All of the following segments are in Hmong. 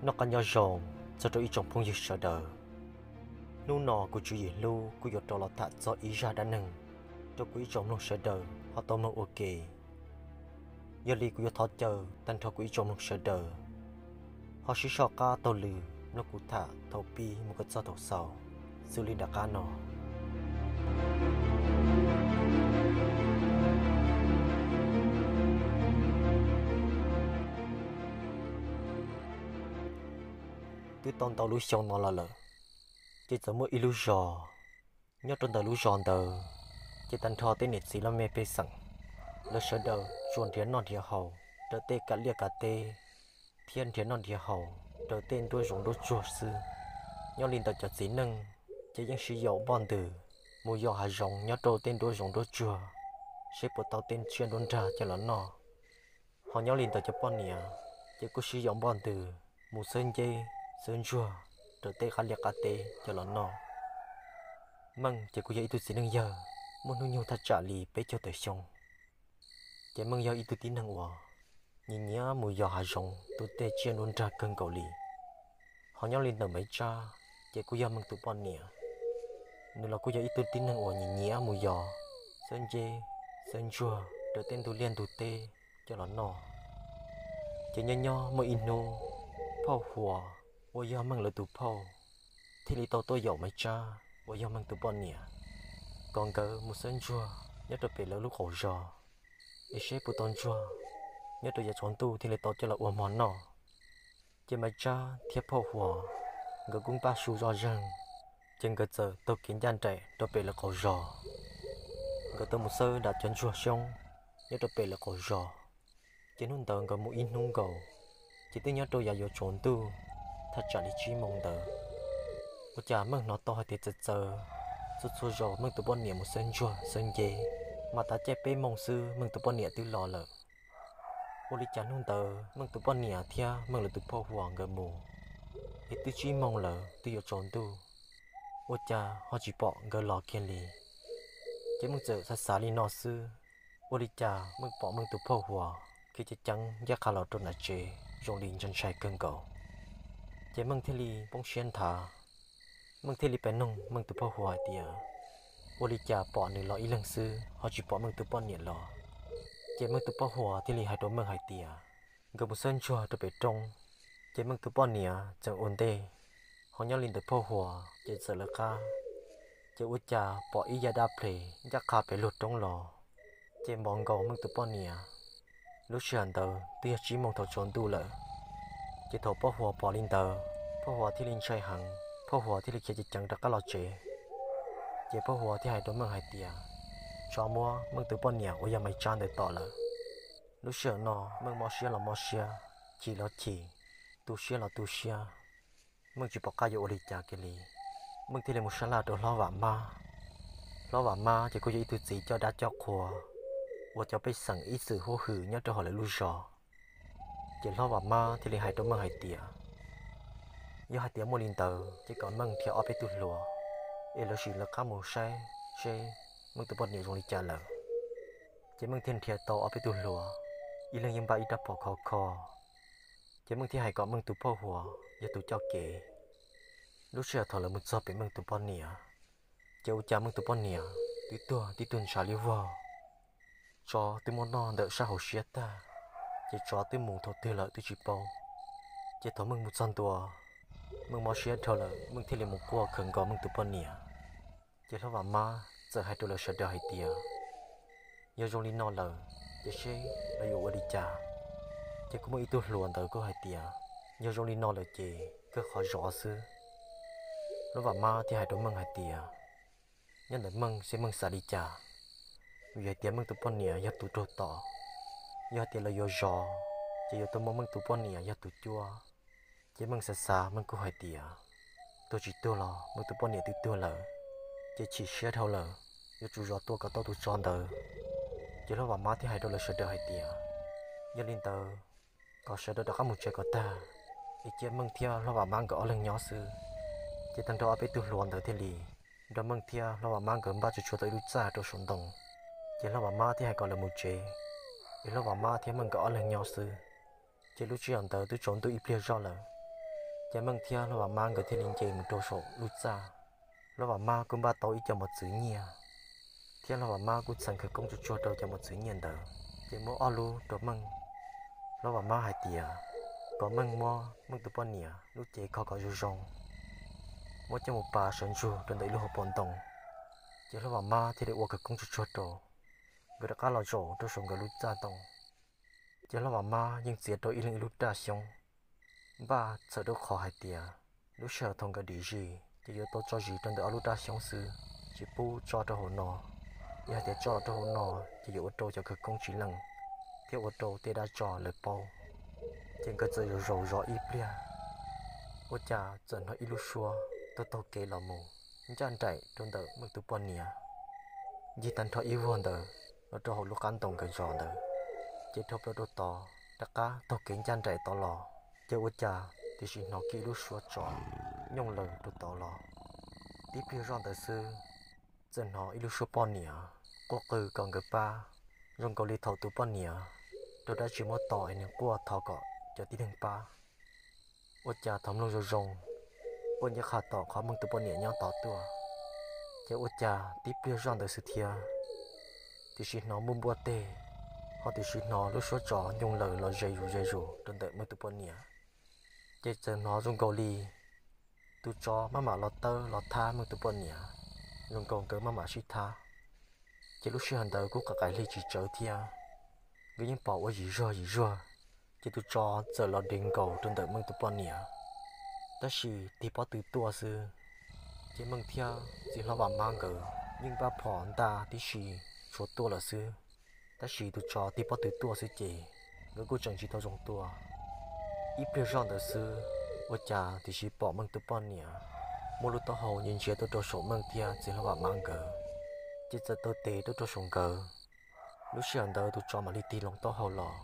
Rov qab nyob zoo txog rau ib tsoom phooj ywg sawv daws. Hnub no kuv tswv yim hlub kuj yuav rov los tham txog ib zaj dab neeg rau kuv ib tsoom mloog sawv daws ho tau mloog ua ke. Yog li kuv yuav thov caw tag nrho kuv ib tsoom mloog sawv daws ho sib soj qab taug lw mloog kuv tham thaum pib mus kom txog thaum xaus, xws li nram qab no. Twb tau ntau lub xyoo no los lawm, ces txawm muaj ib lub zos. Nyob rau ntawm lub zos ntawd, ces tag nrho tej niam txiv laj mej pej xeem, lawv sawv daws tsuas nrhiav noj nrhiav haus raws tej kav liaj kav teb, thiab nrhiav noj nrhiav haus raws tej nruab zoov nruab tsuag xwb. Nyob li ntawm cov txiv neej, ces yeej siv yaum npoj ntws mus yos hav zoov nyob rau tej nruab zoov nruab tsuag, seb puas tau tej tsiaj nruab nrag coj los noj. Ho nyob li ntawm cov poj niam, ces kuj siv yaum npoj ntws mus xawb nceb xawb ntsuag raws tej qab liaj qab teb coj los noj. Meej ces kuj yog ib tug txiv neej yawg muaj hnub nyoog thaj tsam li peb caug tawm xyoo. Ces Meej yog ib tug tib neeg uas nyiam nyiam mus yos hav zoov tua tej tsiaj nruab nrag kawg nkaus li. Ho nyob li ntawm Maiv Tsab, ces kuj yog Meej tus poj niam, nws los kuj yog ib tug tib neeg uas nyiam nyiam mus yos xawb nceb xawb ntsuag raws tej ntug liaj ntug teb coj los noj. Ces nyob nyob muaj ib hnub, phauj Huas uas yog Meej lawv tus phauj thiaj li tau tuaj yaum Maiv Tsab uas yog Meej tus poj niam, kom nkawd mus xawb ntsuag nyob rau pem lawv lub qaum zos, es seb puas tau ntsuag nyob rau yav tsaus ntuj thiaj li tau coj los ua hmo noj. Ces Maiv Tsab thiab phauj Huas nkawd kuj npaj su zoj zeeg, ces nkawd txawm taug kev ncaj nraim rau pem lawv qaum zos. Nkawd tau mus xawb nram cov ntsuag xyoob nyob rau pem lawv qaum zos. Ces hnub ntawd nkawd mus ib hnub nkaus, ces twb nyob rau yav yuav tsaus ntuj, thaj tsam li tsib moos ntawd. Ua cas Meej hnov tau hais tias txawv txawv, txhua txhua zaus Meej tus poj niam mus xawb ntsuag xawb nceb, mas tav caij peb moos xwb Meej tus poj niam twb los lawm. Ua li cas hnub ntawd Meej tus poj niam thiab Meej lawv tus phauj Huas nkawd mus, es twb tsib moos lawm twb yuav tsaus ntuj, ua cas ho tsis pom nkawd los kiag li. Ces Meej txawm xav xav li no xwb, ua li cas Meej pom Meej tus phauj Huas khiav ceev ceev ncaj qha los rau nram tsev zoo li ntshai ntshai kawg nkaus. Ces Meej thiaj li poob siab nthav, Meej thiaj li pem noog Meej tus phauj Huas hais tias, ua li cas pom nws los ib leeg xwb ho tsis pom Meej tus poj niam los. Ces Meej tus phauj Huas thiaj li hais rau Meej hais tias, nkawd mus xawb ntsuag rau pem roob, ces Meej tus poj niam tseem ua ntej, ho nyob li ntawm phauj Huas ces txawm lawv qab. Ces ua cas pom ib yav dab ples ncaj qha pem luag roob los, ces npov nkaus Meej tus poj niam. Lub sij hawm ntawd twb yog tsib moos thaum tsaus ntuj lawm. Ces thaum phauj Huas pom li ntawd, phauj Huas thiaj li ntshai heev, phauj Huas thiaj li khiav ceev ceev rov qab los tsev. Ces phauj Huas thiaj hais rau Meej hais tias, tso muab Meej tus poj niam uas yog Maiv Tsab ntawd tom lawm. Lub sij hawm no Meej mob siab los mob siab, chim los chim, tu siab los tu siab, Meej tsis pom qab yuav ua li cas kiag li. Meej thiaj li mus sab laj rau Hlob Vam Mab. Hlob Vam Mab ces kuj yog ib tug txiv coj dab coj qhua uas cov pej xeem ib txwm huab hwm nyob rau hauv lawv lub zos. Ces Hlob Vam Mab thiaj li hais rau Meej hais tias, yog hais tias muaj li ntawd ces kom Meej nrhiav ob peb tug hluas, es lawv sim lawv qab mus saib seb Meej tus poj niam zoo li cas lawm. Ces Meej thiaj nrhiav tau ob peb tug hluas, ib leeg yeej npaj ib rab phom khov kho. Ces Meej thiaj hais kom Meej tus phauj Huas yog tus coj kev. Lub sij hawm thaum lawv mus txog pem Meej tus poj niam, ces ua cas Meej tus poj niam twb tuag tib tug ntshav li vog. Tsov twb muab noj ntawm sab hauv siab tag, ces tsov twb mus thaum twg lawm twb tsis paub. Ces thaum Meej mus txog ntua, Meej mob siab dhau lawm, Meej thiaj li mus quaj khawm nkaus Meej tus poj niam. Ces Hlob Vam Mab txawm hais rau lawv sawv daws hais tias, yog zoo li no lawm, ces seb lawv yuav ua li cas. Ces kuj muaj ib tug hluas ntawd kuj hais tias, yog zoo li no lawm ces kawg qhov zov xwb. Hlob Vam Mab thiaj hais rau Meej hais tias, nyob ntawm Meej seb Meej xav li cas, vim hais tias Meej tus poj niam yog tus raug tom. Yog hais tias lawv yuav zov, ces yuav tau muab Meej tus poj niam yog tus cuab. Ces Meej xav xav Meej kuj hais tias, tuag tsis tuag los Meej tus poj niam twb tuag lawm, ces chim siab dhau lawm, yuav tsum zov tua kom tau tus tsov ntawd. Ces Hlob Vam Mab thiaj hais rau lawv sawv daws hais tias, yog li ntawd, kom sawv daws rov qab mus tsev kom tag, es cia Meej thiab Hlob Vam Mab nkawd ob leeg nyob xwb. Ces tag nrho ob peb tug hluas ntawd thiaj li nrog Meej thiab Hlob Vam Mab nkawd npaj tsuag tsuag tau ib lub txaj rau saum ntoo. Ces Hlob Vam Mab thiaj hais kom lawv mus tsev, es Hlob Vam Mab thiab Meej nkawd ob leeg nyob xwb. Ces lub sij hawm ntawd twb tsaus ntuj ib pliag zoj lawm. Ces Meej thiab Hlob Vam Mab nkawd thiaj li nce mus rau saum lub txaj. Hlob Vam Mab kuj npaj tau ib co mos txwv nyiaj, thiab Hlob Vam Mab kuj txheem khawv koob tsuag tsuag rau cov mos txwv nyiaj ntawd, ces muab ob lub rau Meej. Hlob Vam Mab hais tias kom Meej muab Meej tus poj niam lub cev kho kom zoo zoo, muab coj mus pav sawv ntsug rau ntawm ib lub hauv paus ntoo, ces Hlob Vam Mab thiaj li ua khawv koob tsuag tsuag rau. Nkawd rov qab los zaum rau saum nkawd lub txaj ntoo, ces Hlob Vam Mab yeej txiav rau ib leeg ib lub raj xyoob, npaj txhawm rau qhov hais tias lub sij hawm thaum nkawd dim zis ces yuav tau tso zis rau ntawm ob lub raj xyoob xwb, tsis pub tso rau hauv no. Yog hais tias tso los rau hauv no ces yuav ua rau cov khawv koob tsis leej, thiab ua rau tej dab tsov lawv paub. Ces nkawd txawm zaum zaum zov ib pliag, ua cas txawm hnov ib lub suab taug taug kev los mus ncaj nraim rau ntawm Meej tus poj niam, ncig tag nrho ib vuag ntawd los rau hauv lub qab ntoo nkawd zov ntawd, ces dhau plaws rau tod rov qab taug kev ncaj nraim tod los, ces ua cas tiam sis hnov kiag ib lub suab tsov nyooj laws rau tod los. Tib pliag zoj ntawd xwb, txawm hnov ib lub suab poj niam quaj qw kom nkawd pab, zoo nkaus li thaum tus poj niam raug dab tsi muab tom es nws quaj thov kom cov tib neeg pab. Ua cas thaum mloog zoo zoo, quaj ncaj qha tom qhov Meej tus poj niam nyob tod tuaj, ces ua cas tib pliag zoj ntawd xwb thiab, tiam sis hnov npuaj npuaj teg, ho tiam sis hnov lub suab tsov nyooj laws los ze zus ze zus rau ntawm Meej tus poj niam. Ces txawm hnov zoo nkaus li tus tsov maj mam los tawb los thab Meej tus poj niam, zoo nkaus nkawd maj mam sib thab. Ces lub sij hawm ntawd kuj qaim qaim hli tsis tsawv thiab, nkawd yeej pom ua yim zuag yim zuag, ces tus tsov txawm los de nkaus rau ntawm Meej tus poj niam, tab sis tig pob tw tuaj xwb. Ces Meej thiab txiv hlob Vam Mab nkawd yeej npaj phom ntaj tib si tshuav tuaj lawm xwb, tab sis tus tsov tig pob tw tuaj xwb ces nkawd kuj tseem tsis tau zoo tua. Ib pliag zoj ntawd xwb, ua cas tiam sis pom Meej tus poj niam muab lub taub hau ntsia ntsia tuaj rau saum Meej thiab txiv hlob Vam Mab nkawd, ces txawm taw tes tuaj rau saum nkawd. Lub sij hawm ntawd tus tsov mam li tig loo taub hau los,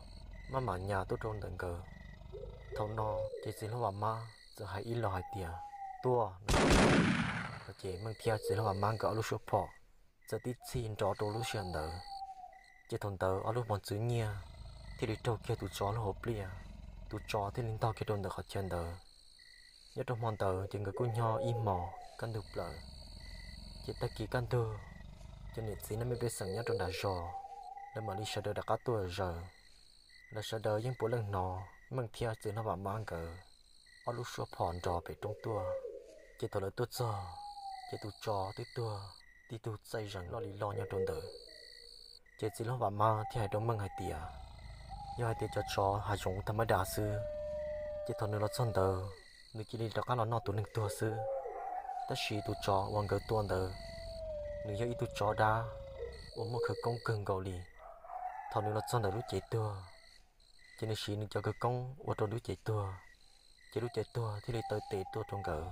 maj mam nyas tuaj rau ntawm nkawd. Thaum no ces txiv hlob Vam Mab txawm hais ib los hais tias, Tuaj no. Ces Meej thiab txiv hlob Vam Mab nkawd ob lub suab phom txawm tib txhij nrov rau lub sij hawm ntawd. Ces thaum ntawd ob lub mos txwv nyiaj thiaj li raug kiag tus tsov lub hauv pliaj, tus tsov thiaj li ntog kiag rau ntawm qhov chaw ntawd. Nyob rau hmo ntawd ces nkawd kuj nyob ib hmos kaj ntug plaws. Ces tag kis kaj ntug, cov niam txiv laj mej pej xeem nyob rau nram zos, lawv mam li sawv daws rov qab tuaj zaws. Lawv sawv daws yeej puav leej hnov Meej thiab txiv hlob Vam Mab nkawd ob lub suab phom nrov pem roob tuaj. Ces thaum lawv tuaj txog, ces tus tsov twb tuag tib tug txaij zees loj li loj nyob rau ntawd. Ces txiv hlob Vam Mab thiaj hais rau Meej hais tias, Yog hais tias cov tsov hav zoov tag mab das xwb, ces thaum nws los txog ntawd, nws cia li rov qab los noj tus neeg tuag xwb. Tab sis tus tsov uas nkawd tua ntawd, nws yog ib tug tsov dab uas muaj khawv koob kawg nkaus li. Thaum nws los txog ntawm lub cev tuag, ces nws siv nws cov khawv koob ua rau lub cev tuag, ces lub cev tuag thiaj li taw tes tuaj rau nkawd,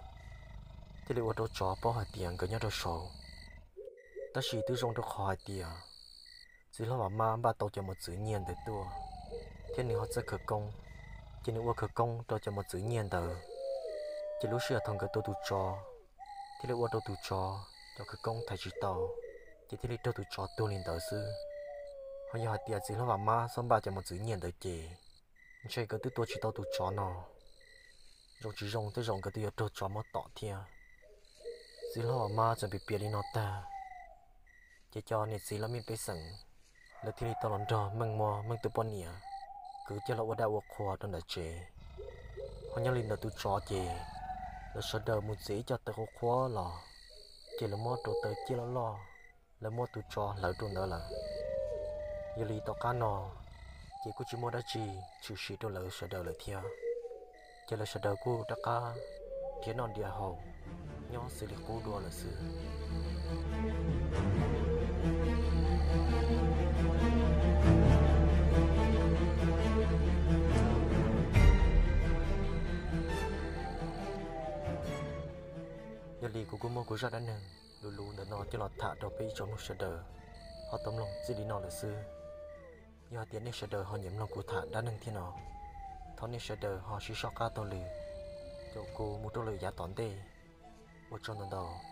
thiaj li ua rau tsov paub hais tias nkawd nyob rau saud. Tab sis twb zoo rau qhov hais tias txiv hlob Vam Mab npaj tau cov mos txwv nyiaj ntawd tuaj, thiab nws ho txawj khawv koob, ces nws ua khawv koob rau cov mos txwv nyiaj ntawd, ces lub sij hawm thaum nkawd tua tus tsov, thiaj li ua rau tus tsov cov khawv koob thaiv tsis tau, ces thiaj li raug tus tsov tuag li ntawd xwb. Ho yog hais tias txiv hlob Vam Mab txhob npaj cov mos txwv nyiaj ntawd ces ntshe nkawd twb tua tsis tau tus tsov no. Zoo tsis zoo tej zaum nkawd twb yuav raug tsov muab tom thiab. Txiv hlob Vam Mab txawm piav piav li no tag, ces cov niam txiv laj mej pej xeem, lawv thiaj li tau los nrog Meej muab Meej tus poj niam kwv coj los ua dab ua qhua rau nram tsev. Ho nyob li ntawm tus tsov ces lawv sawv daws mus txiav ib co taw qhuav qhuav los, ces lawv muab rau taw ciaj loj loj, lawv muab tus tsov hlawv rau ntawd lawm. Yog li tom qab no, ces kuj tsis muaj dab tsi tshwm sim rau lawv sawv daws lawm thiab. Ces lawv sawv daws kuj rov qab nrhiav noj nrhiav haus, nyob xws li qub dua lawm xwb. Yog li kuv kuj muab kuv zaj dab neeg luv luv ntawm no coj los tham rau peb ib tsoom mloog sawv daws ho tau mloog txij li no lawm xwb. Yog hais tias nej sawv daws ho nyiam mloog kuv tham dab neeg thiab no, thov nej sawv daws ho sib soj qab taug lw, caum kuv mus rau lwm yav tom ntej. Ua tsaug ntau ntau.